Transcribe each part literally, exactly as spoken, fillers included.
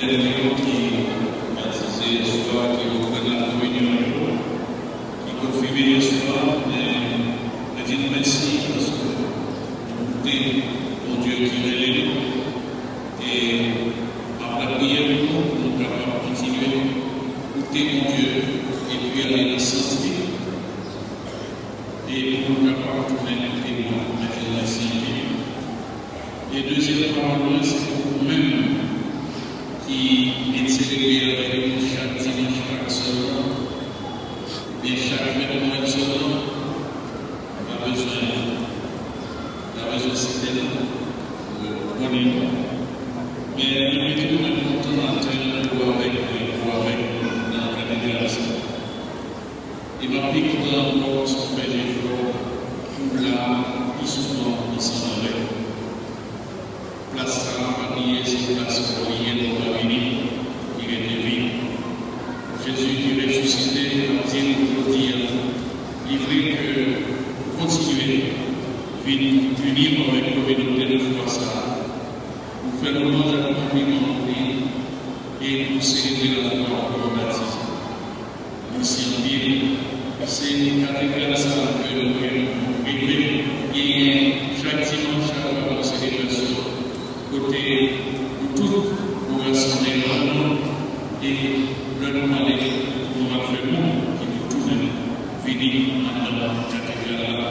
Frè nou ki batize yèswa, ki reprann lakominyon yo, ki konfime yèswa, men mwen di nou mèsi paske nou koute Bondye ki rele nou. E m ap lapriyè pou nou, pou nou kapab kontinye koute Bondye epi ale nan sans li. E pou nou kapab tounen kote nou an. Mèt la di mèsi anpil. E dezyèm pawòl mwen, se pou ou menm ki vin selebre avèk nou chak dimanch pa Egzòd lan, oubyen chak fèt mwa Egzòd lan, pa bezwen, pa bezwen site non, ou konnen non. Men mwen mete mwen kontan maten an pou avèk mwen, pou avèk nou nan katedral sa. E m ap pi kontan ankò paske w fè jefò pou w la pi souvan ansanm avèk nou. Plas sa a pa bliye se plas pa w li ye lè w pa vini, li rete vid. Jezi ki resisite ap di nou jodi a, li vle ke nou kontinye vin ini nou avèk kominote de fwa sa a, pou fè lwanj ak konpliman pou li e pou selebre lafwa nou batize. Mèsi anpil. Se katedral sa a ke nou, ke nou reve genyen chak dimanch, chak fwa nan selebrasyon, kote nou tout nou rasanble ann nou, e lè nou pale, nou ap fè moun ki pou tounen vini anndan katedral la.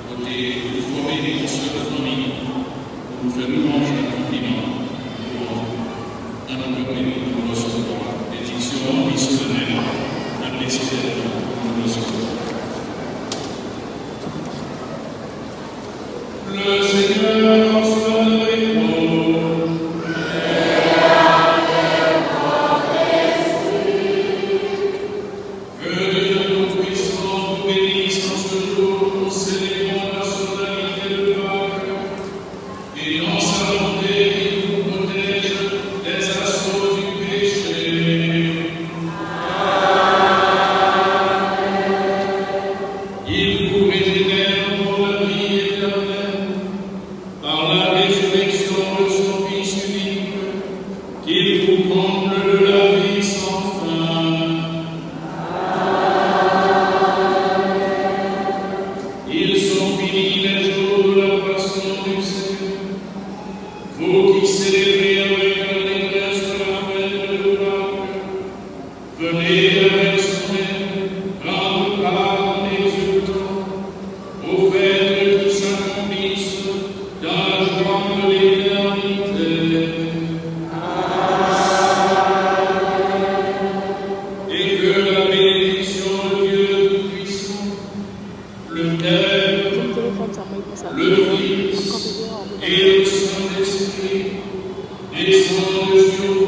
Kote nou fòme yon sèl fanmi pou nou fè lwanj ak konpliman pou Bondye. Ann nou kanpe pou nou resevwa benediksyon an pi solanèl nan pye sou tèt nou pou nou resevwa. Le Seigneur soit avec vous. Que Dieu Tout-Puissant vous bénisse en ce jour où nous célébrons la solennité de Pâques, et dans sa bonté, il vous protège des assauts du péché. Il vous régénère pour la vie éternelle. Par la résurrection de son Fils unique, qu'il vous comble de la vie sans fin. Ils sont finis les jours de la passion du Seigneur. Vous qui célébrez avec allégresse la fête de Pâques, venez avec soin rendre part en exultant aux fêtes qui s'accomplissent dans la joie de l'éternité. Et que la bénédiction de Dieu Tout-Puissant, le Père, le Fils et le Saint-Esprit descende sur